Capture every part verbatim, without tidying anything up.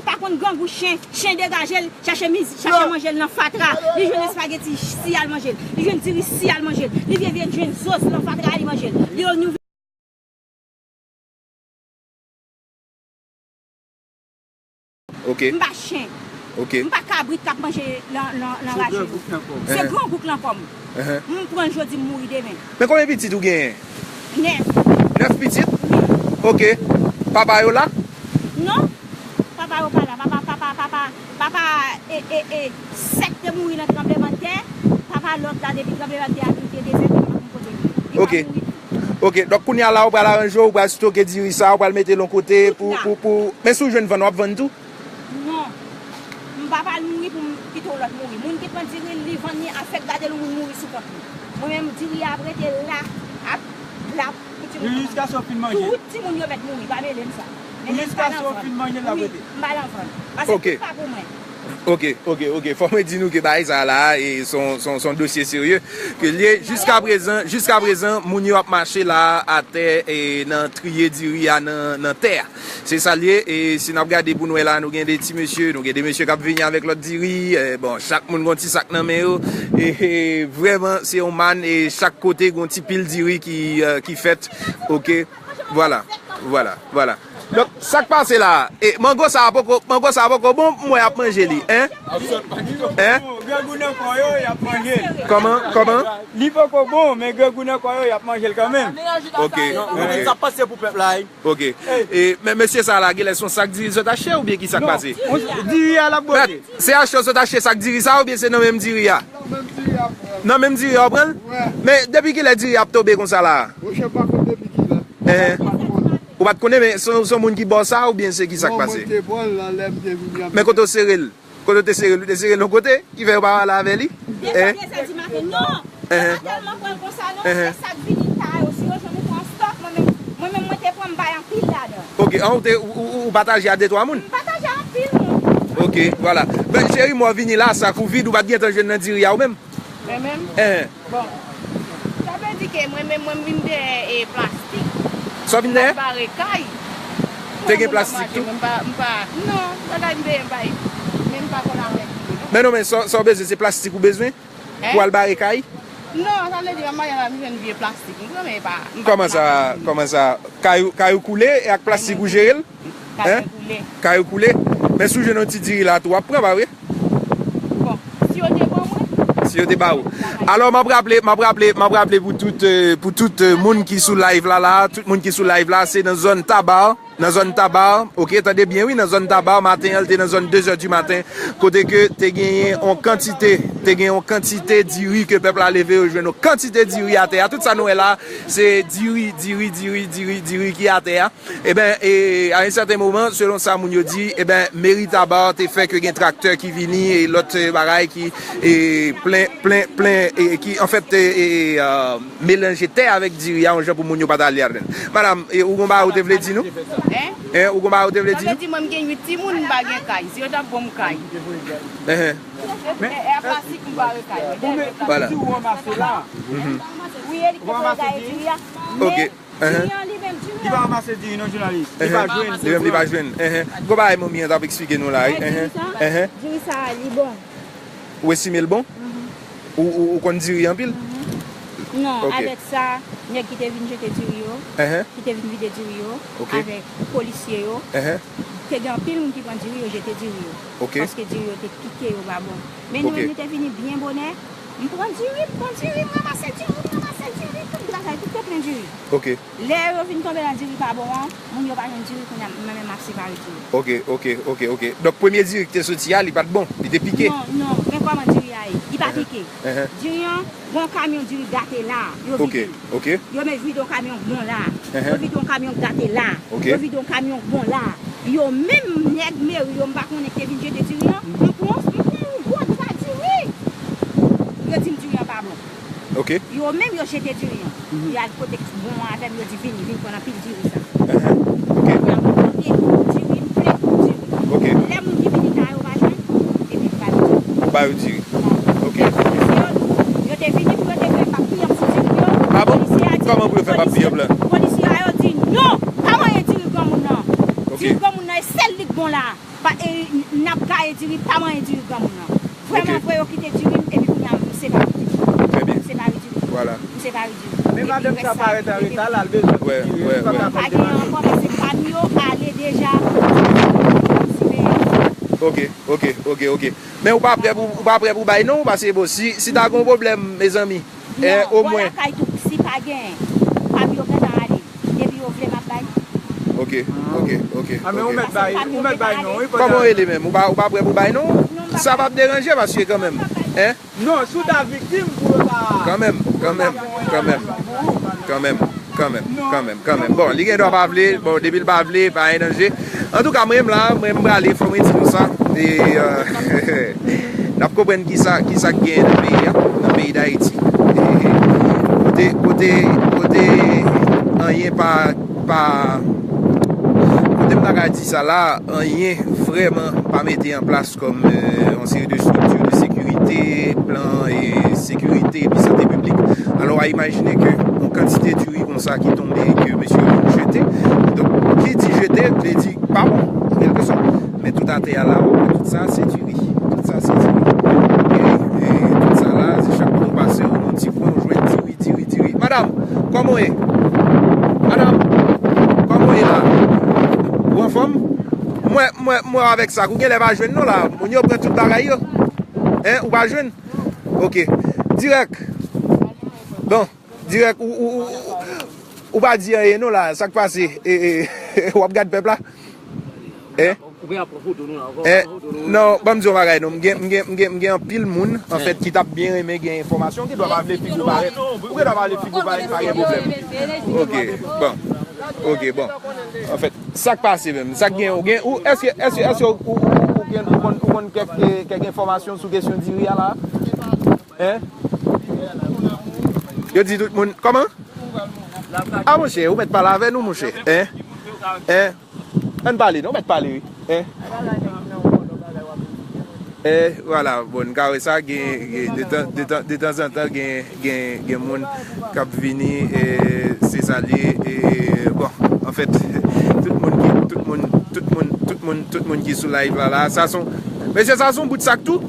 li pa konn grangou chen, chen degaje l, chache miz, chache manje l nan fatra. Li jwenn espageti si al manje l. Li jwenn diri si al manje l. Li vye vye jwenn zo nan fatra li manje l. Li nou Ok. M pa chen. Ok. M pa kabrit k ap manje nan nan nan raje yo. Se grangou k nan kò m. M pran l jodi m mouri demen. Men konbyen pitit ou genyen? Nèf. Nèf pitit? Wi. Ok. Papa yo la? Non. Papa yo pa la. Papa papa papa papa e e e sèt te mouri nan tranblemanntè. Papa lòt la depi tranblemanntè a kite dezè te pa konn kote li. Li pa mouri tou. Ok, donk kounye a la ou pral aranje w, ou pral stoke diri sa, ou pral mete l yon kote pou, pou, pou, men si w jwenn vann, w ap vann tou? Non. M pa pral mouri pou m kite yon lòt mouri. Moun ki pran diri l, li vann li, afèk gade l yon moun mouri sou kont li. Mwen menm, diri a ap rete la, ap la pou timoun yo manje. Tout timoun yo mèt mouri, pa mele m sa. Mele m pa nan vann. Wi, m pa nan vann. Paske tout pa pou mwen. Ok, ok, ok. Fò mwen di nou ke bagay sa la, e, se yon, se yon, se yon dosye serye ke l ye. Jiska prezan, jiska prezan, moun yo ap mache la atè e nan triye diri a nan, nan tè a. Se sa l ye. E si n ap gade pou n wè la, nou gen de ti mesye, nou gen de mesye k ap vini avèk lòt diri. E, bon, chak moun gen yon ti sak nan men yo. E, e vrèman, se yon mann e chak kote gen yon ti pil diri ki, e, ki fèt. Ok. Vwala, vwala, vwala. Donk, sa k pase la a? E, mango sa a poko, mango sa a poko bon, m wè y ap manje li, en? En? Grangou nan kò yo, y ap manje l. Kòman? Kòman? Li poko bon, men grangou nan kò yo, y ap manje l kanmenm. Ok, ok. Sa pase pou pèp la, wi. Ok. E, men mesye sa la, genlè se yon sak diri sot achte oubyen ki sa k pase? Diri a l ap bote. Se achte w sot achte sak diri sa oubyen se nan menm diri a? Nan menm diri a w pran l? Men depi kilè diri a ap tonbe konsa la a? Monchè, m pa konn depi kilè. Enhen. Ou pa t konnen, men se, se yon moun ki ba w sa oubyen se ki sa k pase? Non, mwen te pran l nan lè m te vini an. Men kote w sere l? Kote w te sere l? Ou te sere l yon kote ki fè yo pa ale avè li? Depi trèz è di maten, non. Yo pa tèlman pran l konsa, non. Se sa k vini ta yo. Si yo jwenn ou pran stòk, mwen menm, mwen menm, mwen te pran, m bay anpil ladan. Ok, an, ou te, ou, ou, ou pataje a de twa moun? M pataje a anpil moun. Ok, vwala. Ben, cheri, mwen vini la, sak ou vid, ou pa t gentan jwenn nan diri a ou menm? Mwen menm? Enhen. Bon. Sa vle di ke mwen menm, mwen vin dèyè e plastik. Sa w vin dèyè? Mwen bare kay. Te gen plastik tou? Mwen pa, mwen pa, non, bagay m dèyè m pa, men m pa konn afè ki. Men non, men sa, sa w bezwen, se plastik ou bezwen? Pou al bare kay? Non, sa vle di, manman la, m jwenn vye plastik. M renmen pa, m pa. Kòman sa, kòman sa? Kay ou, kay ou koule e ak plastik ou jere l? Kay mwen koule. Kay ou koule? Men si w jwenn yon ti diri la tou, w ap pran, pa vre? Bon, si yo te ban mwen. Si yo te ba ou. Alò, m ap raple, m ap raple, m ap raple pou tout, euh, pou tout, euh, moun ki sou live la, la, tout moun ki sou live la, se nan zòn Taba, nan zòn Taba, oke, tande byen, wi, nan zòn Taba, maten an, l te nan zòn de zè di maten, kote ke te genyen yon kantite, te gen yon kantite diri ke pèp la leve, yo jwenn yon kantite diri atè a. Tout sa nou wè la, se diri, diri, diri, diri, diri ki atè a. Eben, e, a yon sèten moman, selon sa moun yo di, eben, meri Taba te fè ke gen traktè ki vini e lòt, e, bagay ki, e, plen, plen, plen, e, ki, anfèt, e, e, e, melanje tè avèk diri a, yon jan pou moun yo pa t ale ladann. Madanm, e, ou gon bagay ou te vle di nou? Hein? Hein, ou gon bagay ou te vle di nou? Sa vle di mwen m gen uit timoun, m pa gen kay. Si yo t ap ban m kay. Enhen. E, e a plastik m bare kay. Vwala. Wi, e li te voye gaye diri a. Ok. Enhen. Diri an li menm, diri an. Li pa ranmase diri non, jounalis. Li pa jwenn. Li menm li pa jwenn. Enhen. Gon bagay manmi an t ap eksplike nou la, wi. Enhen. Enhen. Diri sa, li bon. Ou estime l bon? Ou, ou, ou konn diri anpil? Non, avèk sa, nèg ki te vin jete diri yo, ki te vin vide diri yo, avèk polisye yo, te gen anpil moun ki pran diri yo, jete diri yo. Paske diri yo te pike, yo pa bon. Men nou menm, nou te vini byen bonè. M pran diri, m pran diri, m ranmase diri, m ranmase diri, tout bagay, tout te plen diri. Lè yo vin tonbe nan diri pa bon an, moun yo pa jwenn diri, kounye a mwen menm m ap separe diri. Ok, ok, ok, ok. Donk premye diri ki te soti a, li pa t bon, li te pike. Non, non, men kòman diri a ye? Li pa pike. Diri an, gon kamyon diri gate la, yo vide l. Yo men vide yon kamyon bon la, yo vide yon kamyon gate la, yo vide yon kamyon bon la. Yo menm nèg meri yo, m pa konnen ki te vin jete diri an, m pran, m pran yon gwo dra diri. Yo di m diri an pa bon. Ok. Yo menm yo jete diri an. Yo al kote bon an avè m, yo di vini, vin pran anpil diri sa. Enhen. Ok. Kounye a mwen pote diri, m plen kout diri. Ok. Lè moun ki vini kay yo pa jwenn, epi m ba yo diri. Ou ba yo diri. Ok. Lè polisye yo, yo te vini pou yo te fè papye sou diri yo. Ah bon? Polisye a di, kòman pou yo fè papye blan? Polisye a yo di non, pa manyen diri granmoun nan. Ok. Diri granmoun nan e sèl li k bon la. Pa, e, n ap gaye diri, pa manyen diri granmoun nan. Vrèman vre, yo kite diri m, epi kounye a, m separe diri. Trè byen. M separe diri. Vwala. M separe diri. Men madanm sa parèt an reta la, l bezwen diri, li pa ka konn demande. Pa genyen ankò, paske pami yo ale deja. Ok, ok, ok, ok. Men ou pa prè pou, ou pa prè pou bay non, paske bon, si, si ta gen yon pwoblèm, mezanmi, e, omwen. Bò lakay tou, si pa gen, pami yo gentan ale. Depi yo vle m ap bay. Ok, ok, ok. Ah, men ou mèt bay, ou mèt bay non, wi. Kòman w rele menm? Ou pa, ou pa prè pou bay non? Sa p ap deranje paske kanmenm. Hein? Non, si w ta viktim pou yo ta. Kanmenm, kanmenm, kanmenm. Kanmenm, kanmenm, kanmenm, kanmenm. Bon, li gen dwa pa vle. Bon, depi l pa vle, pa gen danje. Antouka, mwen menm la, mwen m prale, fò mwen di nou sa. E, euh, n ap konprann kisa, kisa k genyen nan peyi a, nan peyi Dayiti. E, kote, kote, kote anyen pa, pa, kote m ta ka di sa la, anyen vrèman pa mete an plas kòm, euh, yon seri de estrikti de sekirite, plan e sekirite epi sante piblik. Alò, w a imajine ke yon kantite diri konsa ki tonbe e ke mesye yo vin jete. Donk, ki di jete, vle di pa bon, an kèlke sòt. Men tout atè a la, w ap wè tout sa, se diri. Tout sa, se diri. E, e tout sa la, se chak kote w pase, w yon ti kwen, w jwenn diri, diri, diri. Madanm, kòman w ye? Madanm, kòman w ye la? Ou anfòm? M wè, m wè, m wè w avèk sak. Ou genlè pa jwenn non la. Moun yo pran tout bagay yo. Hein, ou pa jwenn? Ok. Dirèk. Bon, dirèk, ou, ou, ou, ou, ou pa di anyen non la. Sa k pase? E, e, w ap gad pèp la? Hein? Ou gen ap pran foto nou la, ou pran foto nou. Non, ban m di yon bagay non. M gen, m gen, m gen, m gen anpil moun, anfèt, ki t ap byen renmen gen enfòmasyon, ki dwa pa vle figi w parèt. Ou gen dwa pa vle figi w parèt, pa gen pwoblèm. Ok, bon. Ok, bon. Anfèt, sa k pase menm? Sa k gen? Ou gen, ou, èske, èske, èske ou, ou, ou, ou gen, ou konn, ou konn kèk, kèk enfòmasyon sou kesyon diri a la? Hein? Yo di tout moun, kòman? Ah, monchè, ou mèt pale avè nou, monchè. Hein? Hein? Ann pale, non, mèt pale, wi. Hein? E vwala, bon, n ka wè sa, gen, gen, de tan, de tan, de tanzantan, gen, gen, gen moun k ap vini, e, se sa l ye, e, bon, anfèt, tout moun ki, tout moun, tout moun, tout moun, tout moun ki sou live la, la, sa se yon, mesye, sa se yon bout sak tou.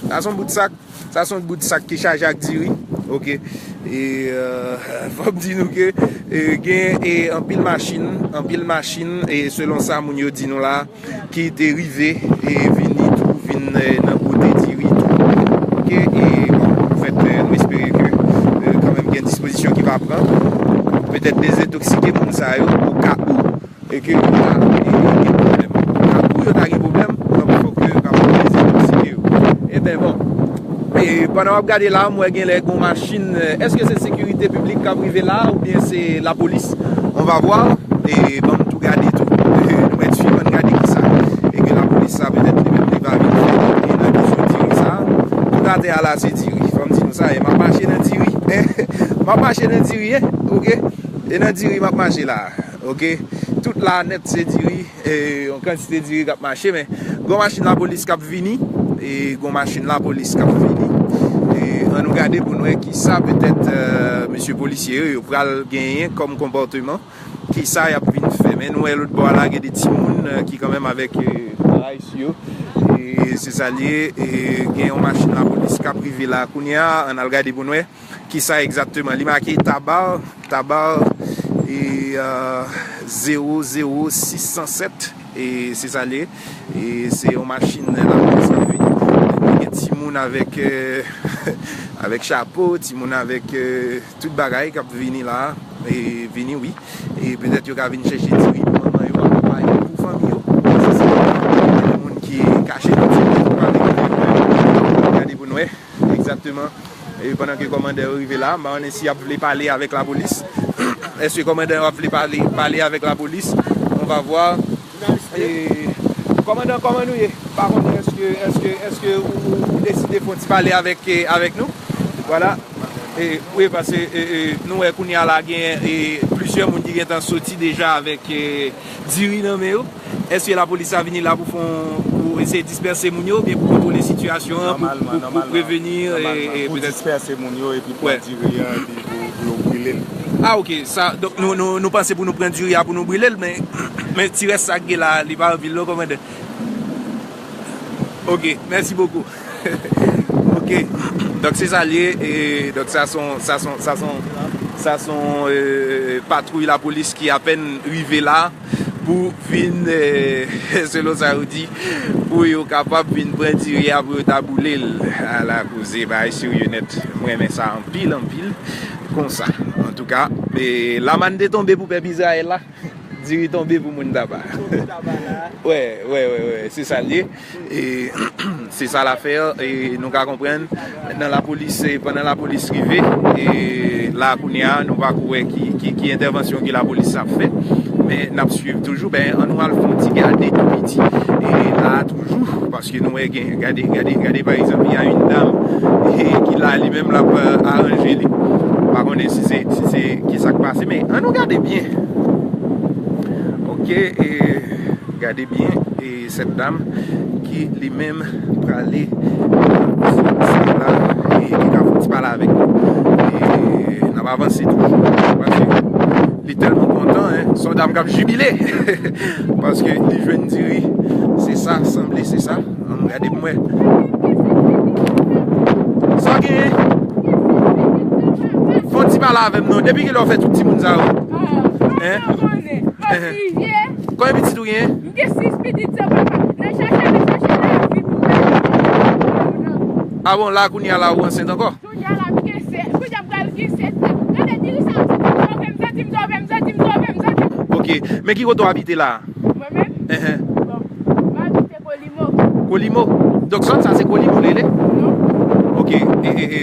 Sa se yon bout sak, sa se yon bout sak ki chaje ak diri, oke. E, e, fò m di nou ke, e, gen, e, anpil machin, anpil machin, e, selon sa moun yo di nou la, ki te rive e vini tou, vin, e, nan kote diri tou. Oke, e bon, anfèt, e, nou espere ke, e, kanmenm gen dispozisyon ki va pran. Petèt dezentoksike moun sa yo, o ka ou, e ke yo ta, e, gen pwoblèm. O ka ou yo ta gen pwoblèm, donk fòk yo kapab dezentoksike yo. Eben, bon. E pandan w ap gade la, m wè gen lè gen yon machin, e, èske se sekirite piblik k ap rive la, oubyen se lapolis? On va voir. E ban m tou gade tou. Nou mèt swiv, ann gade kisa. E ke lapolis sa, petèt, li menm, li va vin fè. E nan kesyon diri sa, tout atè a la, se diri. Fò m di nou sa, e m ap mache nan diri. M ap mache nan diri, en, oke? E nan diri, m ap mache la, oke? Tout la nèt, se diri. E yon kantite diri k ap mache, men gon machin lapolis k ap vini. E gon machin lapolis k ap vini. E ann nou gade pou n wè kisa, petèt, e, mesye polisye yo, yo pral genyen kòm konpòteman. Kisa y ap vin fè? Men nou wè lòt bò a la, gen de timoun, e, ki kanmenm avèk, e, bagay sou yo. E se sa l ye, e gen yon machin lapolis k ap rive la kounye a, ann al gade pou n wè kisa egzakteman. Li make Tabar, Tabar, e, e, zewo zewo sis san sèt, e se sa l ye. E se yon machin lapolis k ap vini. Gen timoun avèk, e, avèk chapo, timoun avèk, e, tout bagay k ap vini la, e vini, wi. E petèt yo ka vin chèche diri pou manman yo, akonpaye pou fanmi yo. Se sa. Gen moun ki kache nan diri pou pa vin gade pou n wè egzakteman. E pandan ke kòmandan yo rive la, m pa konnen si y ap vle pale avèk lapolis. Èske kòmandan yo ap vle pale, pale avèk lapolis? On va voir. E, kòmandan, kòman nou ye? Pa konnen èske, èske, èske ou, ou, ou deside fè yon ti pale avèk, e, avèk nou? Vwala. E, wi, paske, e, e, nou wè kounye a la gen, e, plizyè moun ki gentan soti deja avèk, e, diri nan men yo. Èske lapolis la vini la pou fè yon, pou eseye dispèse moun yo, oubyen pou kontwole sitiyasyon an, pou, pou, pou preveni, e, e, pou petèt dispèse moun yo epi pran diri an, epi pou, pou yo brile l. Ah, oke, sa, donk nou, nou, nou panse pou nou pran diri a pou nou brile l, men, men ti rès sa k gen la, li pa anpil non, kòmandan. Oke, mèsi bokou. Oke, donk se sa l ye, e, donk sa se yon, sa se yon, sa se yon, sa se yon, e, patwouy lapolis ki apèn rive la pou vin, e, selon sa yo di, pou yo kapab vin pran diri a pou yo ta boule l. Ala koze, bagay serye nèt. Mwen renmen sa anpil, anpil, konsa. Antouka, e, lamann te tonbe pou pèp Izrayèl la. Diri tonbe pou moun Taba. Wè, wè, wè, wè, se sa l ye. E se sa l ap fè, e nou ka konprann nan lapolis, e pandan lapolis rive, e la kounye a, nou pa ko wè ki, ki, ki entèvansyon ke lapolis ap fè. Men n ap swiv toujou, ben, ann nou al fè yon ti gade tou piti. E la toujou, paske nou wè gen, gade, gade, gade, pa egzanp, y a une dame, e ki la, li menm, l ap, e, aranje li. Pa konnen si se, si se, ki sa k pase, men ann nou gade byen. Oke, e gade byen, e sèt dam ki li menm prale, e, sa la, e ki ka fè ti pale avèk nou. E n ap avanse toujou, paske li tèlman kontan, en, se yon dam k ap jibile, paske li jwenn diri, se sa, sanble se sa. Ann gade pou mwen. Sa w genyen? Fè yon ti pale avè m non. Depi kilè w fè tout timoun sa yo? Hein? Hein? Konbyen pitit ou genyen? M gen sis pitit san papa. Nan chache, nan chache lavi pou mwen. Ah bon, la kounye a la ou ansent ankò? Kounye a la m gen sèt. Kounye a m pral gen sèt la. Gade diri sa, m santi m sove, m santi m sove, m santi m sove, m santi m. Ok, men ki kote w abite la? Mwen menm? Enhen. Bon, m abite Kolimo. Kolimo? Donk zòn sa se Kolimo li rele? Non. Ok, e, e, e,